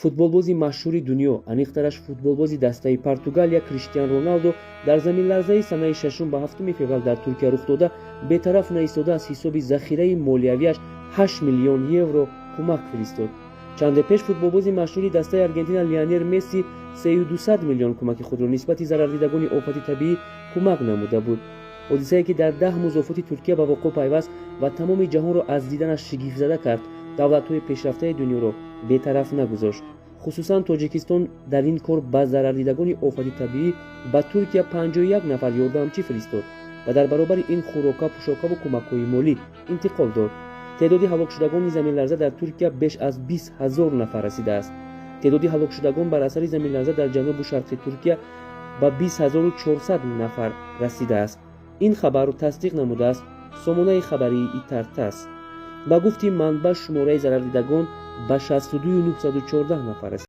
Футболбози машҳури дунё, аниқтараш футболбози дастаи Португалия Криштиан Роналдо дар заминларзаи санаи 6 ба 7 феврал дар Туркия рух дода бетараф наистода, аз ҳисоби захираи молиявиаш 8 миллион евро кӯмак фиристод. Чанде пеш футболбози машҳури дастаи Аргентина Лионел Месси 200 миллион кӯмаки худро нисбати зарардидагони офати табиӣ кӯмак намуда буд. Ҳодисае, ки дар 10 музофоти Туркия ба воқеъ пайваст ва тамоми ҷаҳонро аз диданаш шигифтзада кард, давлатҳои пешрафтаи дунёро бетараф нагузошт. Хусусан Тоҷикистон дар ин кор ба зарардидагони офати табиӣ ба Туркия 51 нафар ёрдамчӣ фиристод ва дар баробари ин хӯрока, пӯшокаву кӯмакҳои молӣ интиқол дод. Теъдоди ҳалокшудагони заминларза дар Туркия беш аз 20 000 нафар расидааст. Теъдоди ҳалокшудагон бар асари заминларза дар ҷанубу шарқи Туркия ба 20 400 нафар расидааст. Ин хабарро тасдиқ намудааст сомонаи хабарии Итартас. Ба гуфти манбаъ, шумораи зарардидагон ба 62 914 нафар расид.